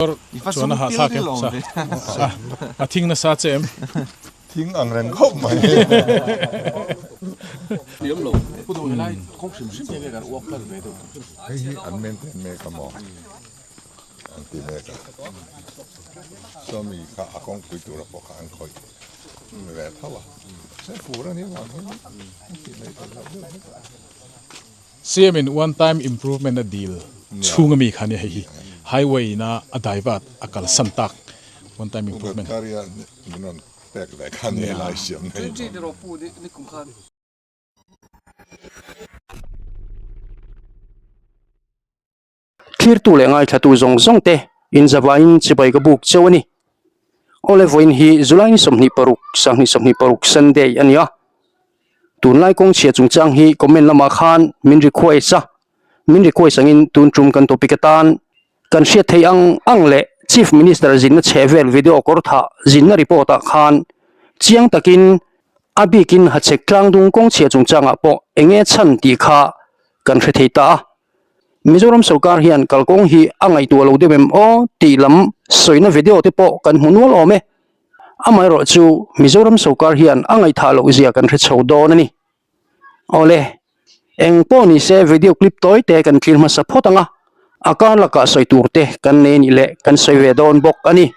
Chuan a hahthlak em sa a thing nasa che em? Thing ang reng khawp mai. Hei hi an maintain mek a maw? An ti mek a. Sawmi kha a kawngpui tura pawh kha an khawih ve tho a. Se fur a nih avang hian an tih mai theih loh deuh hlek a. CM in one time improvement a dil chhung ami kha nia hei hi highway in a a divert a kalsan tak one time improvement. Thlirtu leh ngaithlatu zawng zawng te inzavain chibai ka buk cheu a ni. Awle vawiin hi July ni 26, 2026 Sunday a ni a. Tunlai kawngchhia chungchang hi comment lamah khan min request a, min request angin tun tum kan topic atan kan hriat theih ang ang leh Chief Minister zinna chhe vel video kawr thah zinna report ah khan chiang takin a bikin hachhek tlangdung kawngchhia chungchangah pawh enge chhan tih kha kan hre thei ta a. Mizoram sorkar hian kalkawng hi a ngaihtuah lo deuh em aw tih lam sawina video te pawh kan hmu nual awm e. Amaherawh chu Mizoram sorkar hian a ngaihthah loh zia kan hre chho dawn a ni. Awle, eng pawh ni se video clip tawi te kan thlir hmasa phawt ang a, a kar lakah sawi tur te kan nei anih leh kan sawi ve dawn bawk a ni.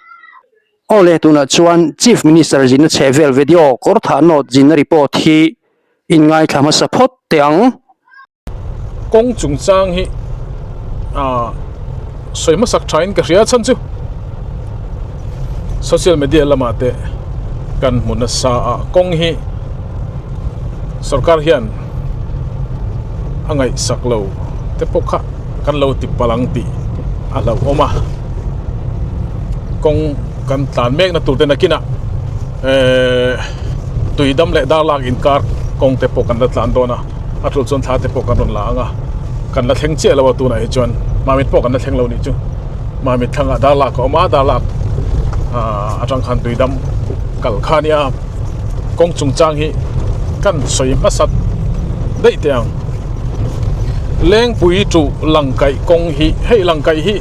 Awle, tunah chuan Chief Minister zinna chhehvel video kawrthah note zinna report hi inngaithla hmasa phawt teh ang. Kawng chungchang hi ah sawi hmasak thain ka hria chhan chu social media lamah te kan hmu nasa a kawng hi sorkar hian a ngaihsak lo te pawh kha kan lo ti palh ang tih a hlauhawm a kawng kan tlan mek na tur te nakinah ehh tui dam leh dar lak inkar kawng te pawh kan la tlan dawn a. A tul chuan thla te pawh kan rawn la ang a, kan la thleng chiah lo a tunah hi chuan Mamit pawh kan la thleng lo nih chu. Mamit thlangah dar lak a awm a, dar lak ah atang khan tuidam kal kha a nia. Kawng chungchang hi kan sawi hmasat daih teh ang. Lengpui tuh langkaih kawng hi, hei langkaih hi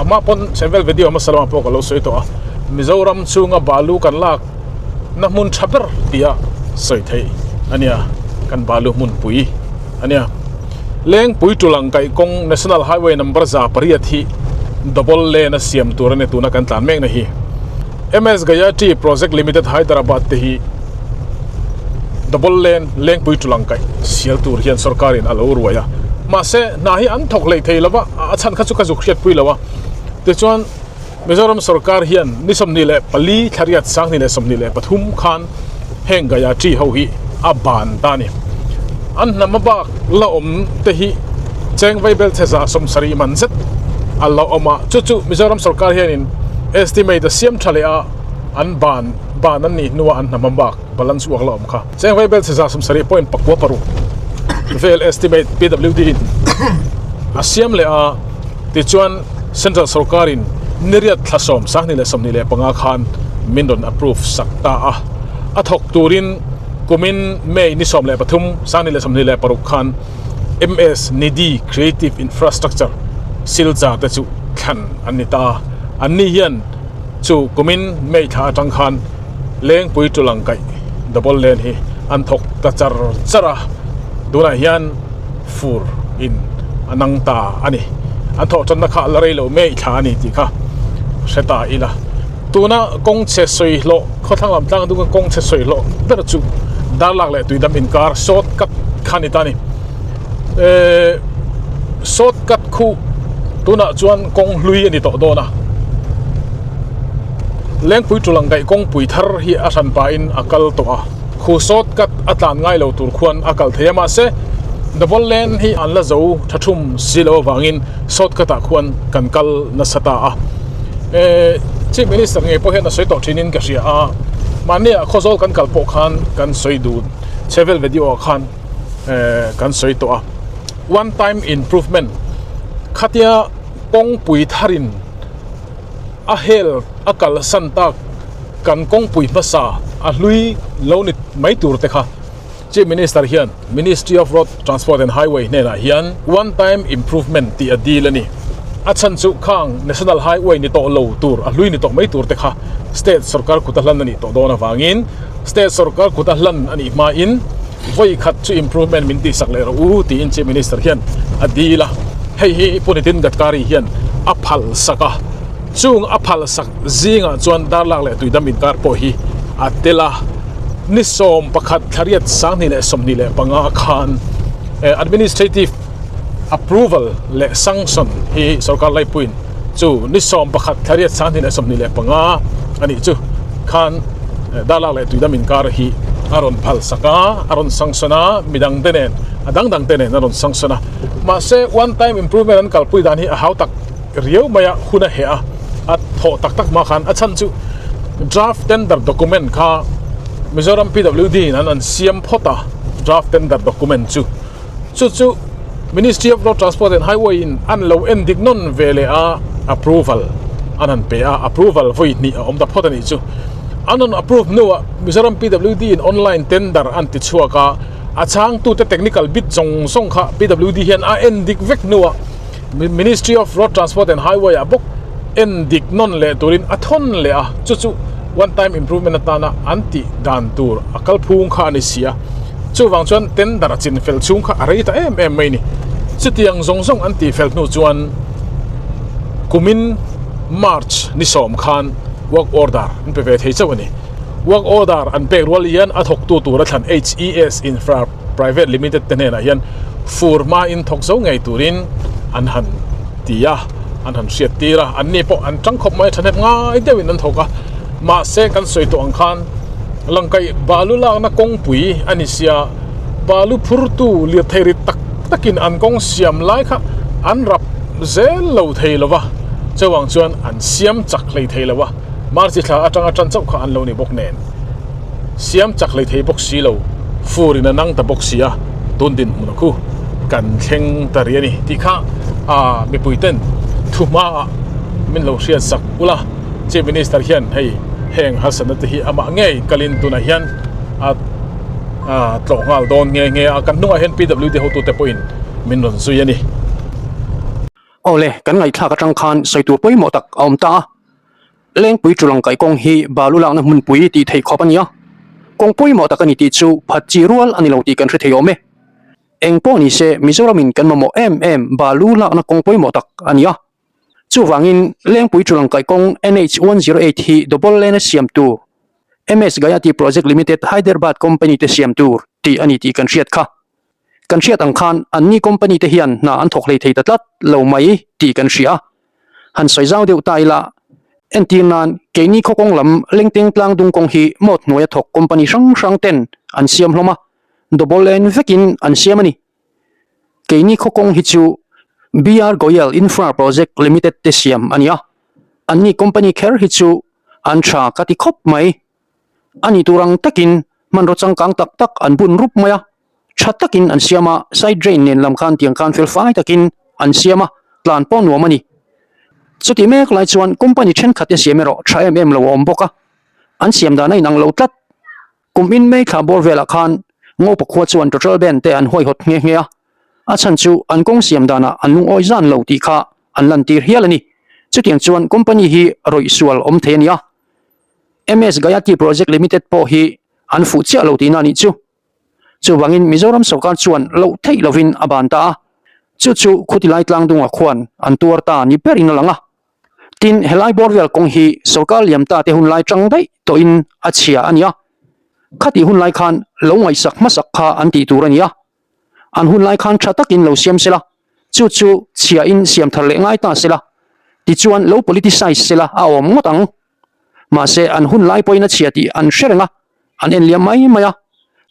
amah pawn chhevel video hmasa lamah pawh ka lo sawi tawh a, Mizoram chhunga balu kan lak na hmun tha ber tia sawi theih a nia kan balu hmunpui a nia Lengpui Tulang kaih kawng National Highway number 8 hi double lane a siam tur a ni tuna kan tlan mek na hi MS Gayatri Project Limited Hyderabad te hi double lane Lengpui Tulang kaih sial tur hian sorkarin a lo ruai a mahse hna hi an thawk hlei thei lova a chhan kha chu ka zuk hriatpui lo a tichuan Mizoram sorkar hian ni 24 thlariat 2023 khan heng Gayatri ho hi a ban ta a ni. An hnam a bak la awm te hi cheng vaibel chhe 70 man zet a la awm a, chu chu Mizoram sorkar hianin estimate a siam tha leh a, an ban ban an nih hnuah an hnam a bak balance uak la awm kha cheng vaibel chhe 70.96 vel estimate PWD in a siam leh a, tichuan Central sorkarin niriat thla 10 2025 khan min rawn approve sak ta a, a thawk turin kumin May ni 13 2026 khan MS Nidhi Creative Infrastructure Silchar te chu thlan an ni ta a, an ni hian chu kumin May thla atang khan Lengpui Tulang kaih double lane hi an thawk ta char char a, tunah hian fur in a nang ta a ni. An thawh tanna kha a la rei lo mai thla a ni tih kha hre ta ila. Tuna kawng chhe sawi hlawh khawthlang lam tlang dung a kawng chhe sawi hlawh ber chu Darlak leh Tuidam inkar short cut kha a ni ta a ni. Ehh short cut khu tunah chuan kawng hlui a ni tawh dawn a. Lengpui Tulang kaih kawngpui thar hi a hran pahin a kal tawh a. Khu short cut a tlan ngai lo tur khuan a kal thei a mahse double lane hi an la zo tha thum si lo avangin short cut ah khuan kan kal nasa ta a eh chief minister ngei pawh hian a sawi tawh thin in ka hria a mahni ah khawzawl kan kal pawh khan kan sawi dun chhevel video ah khan eh kan sawi tawh a one time improvement khatia kawngpui tharin a hel a kalsan tak kan kawngpui hmasa a hlui lo ni mai tur te kha Chief Minister hian Ministry of Road Transport and Highway hnenah hian one time improvement tih a dil a ni. A chhan chu khang National Highway ni tawh lo tur, a hlui ni tawh mai tur te kha State sorkar kut a hlan a nih tawh dawn avangin State sorkar kut a hlan a nih hmain vawi khat chu improvement min tihsak leh rawh u tiin Chief Minister hian a dil a. Hei hi Pu Nitin Gadkari hian a phal sak a. Chung a phal sak zingah chuan Darlak leh Tuidam inkar pawh hi a tel a. Ni 11 thlariat 2025 khan Administrative Approval leh Sanction hi sorkar laipuiin chu ni 11 thlariat 2025 a nih chu khan Darlak leh Tuidam inkar hi a rawn phal sak a, a rawn sanction a, midang te nen a dang dang te nen a rawn sanction a. Mahse one time improvement an kalpui dan hi a hau tak riau mai a, hun a heh a, a thawh tak tak hma khan a chhan chu draft tender document kha Mizoram PWD in an an siam phawt a, draft tender document chu. Chu chu Ministry of Road Transport and Highway in an lo en dik nawn ve leh a, approval an han pe a, approval vawi hnih a awm ta phawt a nih chu. An rawn approve hnuah Mizoram PWD in online tender an ti chhuak a, a chhangtute technical bid zawng zawng kha PWD hian a en dik vek hnuah Ministry of Road Transport and Highway ah bawk en dik nawn leh turin a thawn leh a, chu chu one time improvement atana an tih dan tur a kalphung kha a ni si a, chuvang chuan tender a chin fel chhung kha a rei ta em em mai ni. Chutiang zawng zawng an tih fel hnu chuan kumin March ni sawm khan work order an pe ve thei chauh a ni. Work order an pek rual hian a thawktu tura thlan HES Infra Private Limited te hnenah hian fur hmain thawk zo ngei turin an han ti a, an han hriat tir a, anni pawh an tang khawp mai a, thahnem ngai deuhin an thawk a, mahse kan sawi tawh ang khan Langkaih balu lakna kawngpui a ni sia, balu phurtu lirthei rit tak takin an kawng siam lai kha an rap zel lo thei lo va, chuvang chuan an siam chak hlei thei lo a, March thla atanga tan chauh kha an lo ni bawk nen. Siam chak hlei thei bawk si lo, fur in a nang ta bawk si a, tun dinhmun a khu kan thleng ta rih a ni tih kha a mipui ten thu hma ah min lo hriat sak ula, Chief Minister hian hei heng harsatna te hi amah ngei kalin tunah hian a tlawh nghal dawn nghe nghe a, kan hnungah hian PWD hotute pawhin min rawn zui a ni. Awle, kan ngaihthlak atang khan sawi tur pawimawh tak a awm ta a. Lengpui Tulangkai kawng hi balu lakna hmunpui tih theih khawp a ni a, kawng pawimawh tak a ni tih chu phat chi rual a ni lo tih kan hre thei awm e. Eng pawh ni se Mizoramin kan mamawh em em balu lakna kawng pawimawh tak a ni a. Chuvangin Lengpui Tulangkai kawng NH 108 hi double lane a siam tur MS Gayati Project Limited Hyderabad company te siam tur tih a ni tih kan hriat kha. Kan hriat ang khan anni company te hian hna an thawk hlei thei ta tlat lo mai tih kan hria a. Han sawi zau deuh ta ila, entir nan keini khaw kawng lam Lengteng tlang dung kawng hi mawt hnuaia thawk company hrang hrang ten an siam hlawm a, double lane vekin an siam a ni. Keini khaw kawng hi chu BR Goyal Infra Project Limited te siam a ni a, anni company kher hi chu an tha ka ti khawp mai. A ni tur ang takin hmanraw changkang tak tak an bun rup mai a, tha takin an siam a, side drain nen lam khan tiang khan fel fai takin an siam a, tlan pawh nuam a ni. Chutih mek lai chuan company thenkhat te siam erawh tha em em lo a awm bawk a, an siam dan a inang lo tlat. Kum in May thla bawr velah khan Ngopa khua chuan Total Band te an huaihawt nghe nghe a, a chhan chu an kawng siam danah an lungawi zan lo tih kha an lantir hial a ni. Chutiang chuan company hi rawih sual awm thei a ni a. MS Gayati Project Limited pawh hi an fuh chiah lo tihna a nih chu. Chuvangin Mizoram sorkar chuan loh theih lovin a ban ta a, chu chu khutilai tlangdunga khuan an tuar ta ni berin a lang a. Tin, helai bawr vel kawng hi sorkar liam ta te hunlai tang daih tawhin a chhia a ni a, khatih hunlai khan lo ngaihsak hmasak kha an tih tur a ni a. An hun lai khan tha takin lo siam sela, chu chu chhiahin siam thar leh ngai ta sela, tichuan lo politicize sela a awm ngawt ang. Mahse an hun lai pawhin a chhia tih an hre reng a, an en liam mai mai a.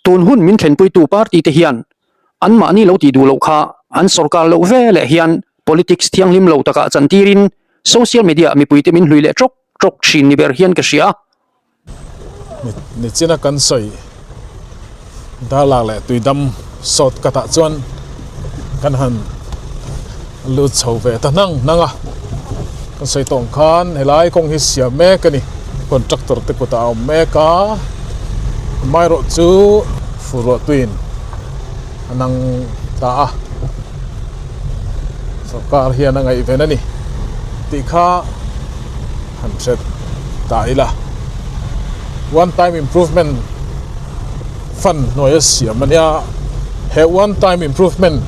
Tun hun min thlenpuitu party te hian anmahni lo tih duh loh kha an sorkar loh ve leh hian politics thianghlim lo takah chantirin social media mipuite min hlui leh tawk tawk thin ni ber hian ka hria. Nichina kan sawi darlak leh tuidam sawt katah chuan kan han lut chho ve ta hnang hnang a, kan sawi tawng khan helai kawng hi siam mek a ni, contractor te kutah a awm mek a, amaherawh chu fur ruah tuiin a nang ta a, sorkar hian a ngaihven a ni. tih kha han hre ta ila. One time improvement fund hnuaia siam a nia, he one time improvement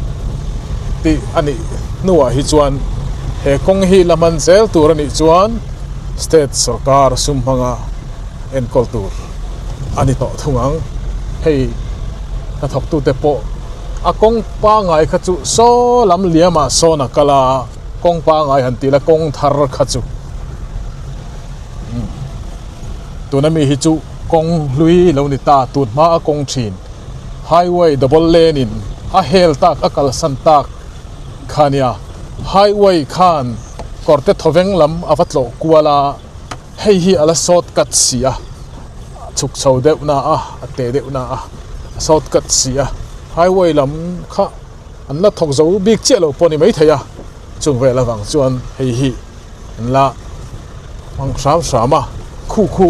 tih a nih hnuah hi chuan he kawng hi la hman zel tur a nih chuan state sorkar sum hmanga enkawl tur a ni tawh thung ang. Hei hnathawktute pawh a kawng pangngai kha chu saw lam liamah sawn a kal a, kawng pangngai han tih la kawng thar kha chu tuna mi hi chu kawng hlui lo ni ta tun hma a kawng thin highway double lane in a hel tak a kalsan tak kha nia highway khan kawrte thawveng lam a va tlawh kual a. Hei hi a la short cut si a, a chhuk chho deuh na a, a te deuh na a, a short cut si a, highway lam kha an la thawk zo bik chiah lo pawh a ni maithei a, chung vel avang chuan hei hi an la hmang hram hram a, khu khu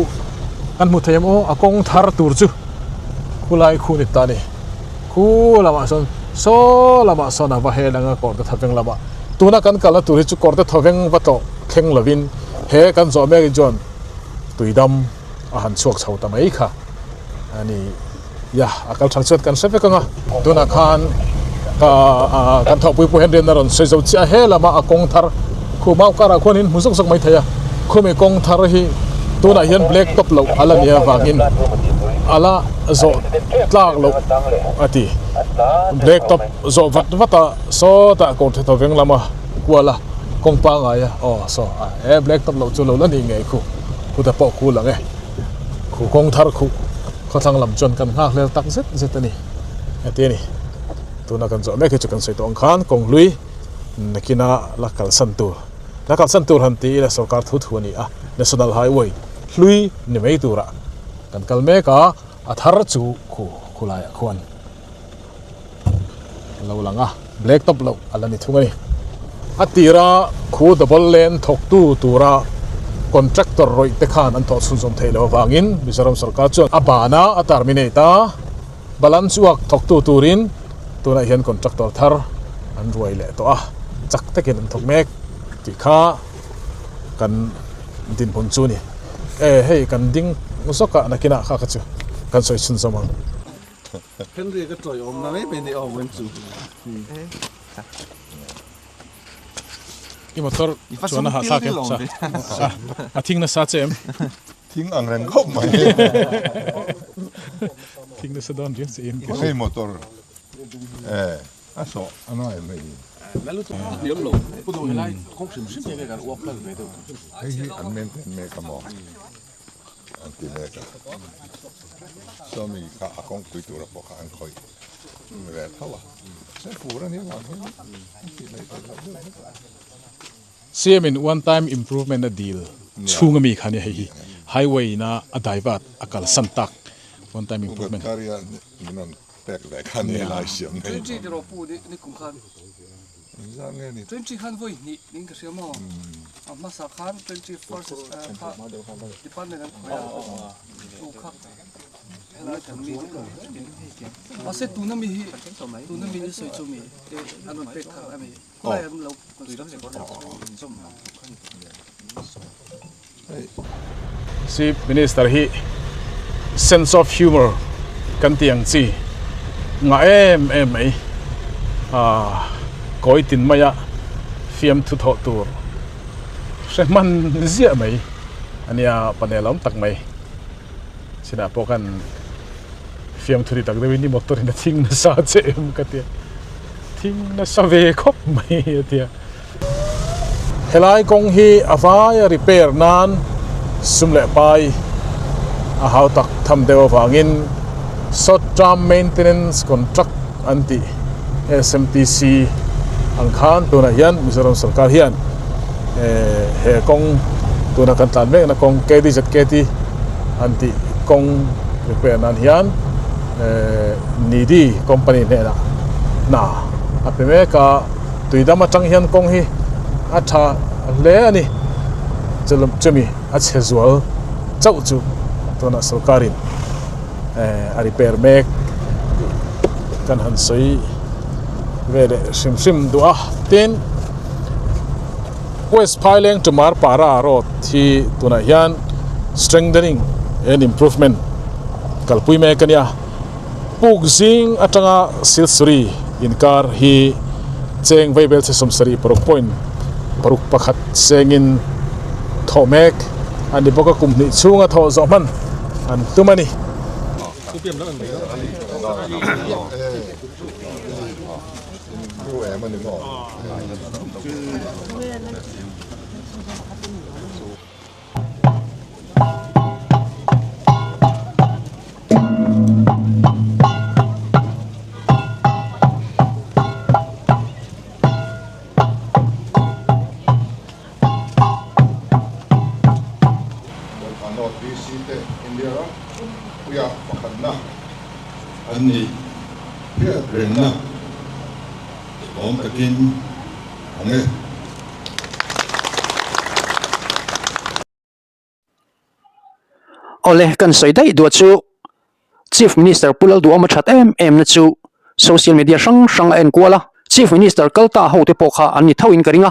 kan hmu thei em aw a kawng thar tur chu khulai khu ni ta a ni, khu lamah sawn saw lamah sawn a va hel ang a kawrte thawveng lamah tuna kan kalna tur hi chu kawrte thawveng va tlawh thleng lovin. He kan zawh mek in chuan tuidam a han chhuak chho ta mai kha a ni. Ya, a kal thang chuan kan hre vek ang a, tunah khan ka kan thawhpui pawh hian rian a rawn sawi zo chiah a, he lama a kawng thar khu mau karah khuan in hmu zawk zawk mai thei a, khumi kawng thar hi tunah hian black top loh a la nia avangin a la zawh tlak loh a ti. Black top zawh vat vat a sawtah kawrthe thawveng lama kual a. Kawng pangai a aw saw a he black top loh chu lo la ni ngei khu khuta pawh khu lang e khu kawng thar khuh khawthlang lam chuan kan nghak hlel tak zet zet a ni heti a ni tuna kan zawh mek hi chu kan sawi tawh ang khan kawng hlui nakina la kalsan tur la kalsan tur han ti ila sorkar thu thu a ni a national highway hlui ni mai turah kan kal mek a a thar chu khu khulaiah khuan. A lo lang a, black top loh a la ni thung a ni. A tira khu double lane thawktu tura contractor rawih te khan an thawh chhunzawm theih loh avangin Mizoram sorkar chuan a ban a, a terminate a, balance work thawktu turin tunah hian contractor thar an ruai leh tawh a, chak takin an thawk mek tih kha kan dinhmun chu a ni. E hei kan ding zawk a nakinah kha kha chu kan sawi chhunzawm ang. Henry ka chawi awm na mai mai ni awm an chu. I motor chuan a hahthlak em sa a thing nasa che em? Thing ang reng khawp mai. Thing nasa dawn riau che em? Hei motor eh a sawh a ngai mai. Hei hi an maintain mek a maw? An ti mek a, sawmi kha a kawngpui tura pawh kha an khawih ve tho a, se fur a nih avang hian an tih mai theih loh deuh hlek a. CM in one time improvement a dil chhung ami kha nia hei hi highway ina a divert a kalsan tak one time improvement. Pu Gadkari-a min rawn pek ve kha nia lai siam nei. Twenty tiraw pu ni kum khan. Engzat nge ni? Twenty khan vawi hnih ning ka hria maw? A hmasa khan twenty first kha department an khawih a, chu kha helai kan mi te kha mahse tuna mi hi tuna mi hi sawi chu mi te an rawn pek thar a mi khawlai an lo construction Chief Minister hi sense of humour kan tih ang chi ngah em em mai ah kawi tin maia fiamthu thawh tur hre hman ziah mai a nia panel awm tak mai chinah pawh khan fiamthu ti tak deuhin i motor in a thing nasa che em ka tia thing nasa ve khawp mai a tia. Helai kawng hi a vaia repair nan sum leh pai a hau tak tham deuh avangin short term maintenance contract an tih SMTC ang khan tunah hian Mizoram sorkar hian eh he kawng tuna kan tlan mekna kawng KDZKT an tih kawng repair nan hian eh Nidhi company hnenah hna a pe mek a. Tuidam atang hian kawng hi a tha hle a ni. Chumi a chhe zual chauh chu tunah sorkarin a repair mek tih kan han sawi ve leh hrim hrim duh a. Tin, West Phaileng to Marpara road hi tunah hian strengthening and improvement kalpui mek a nia. Puk zing atanga Silsuri inkar hi cheng vaibel chhe 76 point paruk pakhat sengin thawh mek a ni bawk a, kum hnih chhunga thawh zawh hman an tum a ni. North DC te India ram puia pakhatna an ni hriat rengna awm takin ang e. Awle kan sawi daih duah chu Chief Minister Pu Lalduhawma that em em na chu social media hrang hrang a enkual a, Chief Minister kal ta ho te pawh kha an ni tho in ka ring a,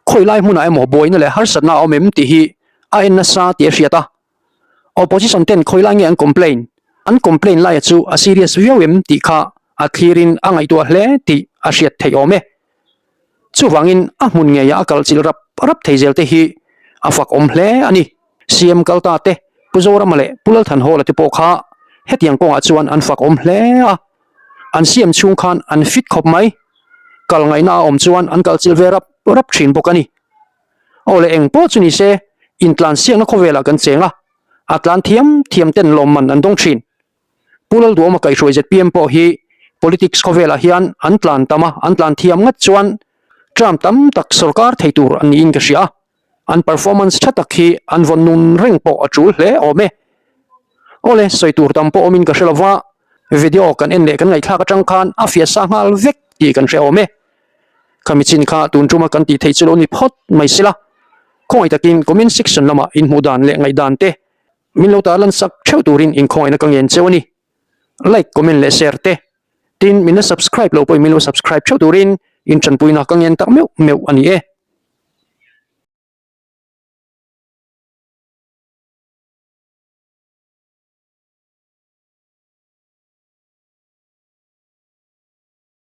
khawi lai hmunah emaw buaina leh harsatna a awm em tih hi a en nasa tih a hriat a, opposition ten khawi lai nge an complain, an complain laia chu a serious viau em tih kha a thlir in a ngaihtuah hle tih a hriat theih awm e. Chuvangin a hmun ngeiah a kal chilh rap rap thei zel te hi a fak awm hle a ni. CM Kalta te, Pu Zorama leh Pu Lalthanhawla te pawh kha hetiang kawngah chuan an fak awm hle a. An CM chhung khan an fit khawp mai. Kal ngaihna a awm chuan an kal chilh ve rap rap thin bawk a ni. Aw le eng pawh chu ni se, intlansiakna khawvelah kan cheng a, a tlan thiam thiam ten lawmman an dawng thin. Pu Lalduhawma kaihhruai zpm pawh hi politics khawvelah hian an tlan tam a, an tlan thiam ngat chuan term tam tak sawrkar thei tur an niin ka hria a, an performance tha tak hi an vawn nun reng pawh a tul hle awm e. Awle, sawi tur tam pawh awmin ka hre lova, video kan en leh kan ngaihthlak atang khan a fiah sa nghal vek tih kan hre awm e. Khami chin kha tun tuma kan tih theih chu lo ni phawt mai sela, khawngaih takin comment section lamah inhmuh dan leh ngaihdan te Min lo tarlan sak theuh turin inkhawngaihna ka ngen cheu a ni. Like, comment leh share te. Tin, min la subscribe lo pawhin min lo subscribe theuh turin in tanpuina ka ngen tak meuh meuh a ni e.